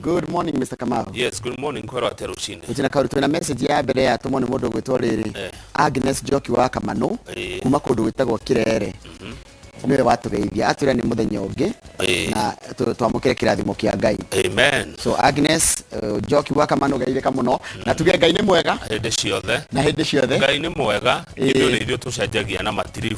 Good morning, Mr. Kamau. Yes, good morning. Kwĩrwo atĩa rũcinĩ? Gũtina kaũndũ. Twĩna message ya mbere yatũmwo nĩ mũndũ ũgwĩtwo rĩrĩ, Agnes Njoki wa Kamanũ, kuma kũndũ gwĩtagwo Kirere. Nĩwe watũgeithia, atwĩra nĩ mũthenya ũngĩ na twamũkĩre kĩrathimo kĩa Ngai. Amen. So Agnes Njoki wa Kamanũ, geithĩka mũno na tuge Ngai nĩ mwega hĩndĩ ciothe. Na hĩndĩ ciothe. Ngai nĩ mwega. Ithuĩ nĩ ithuĩ tũcenjagia na matiribu.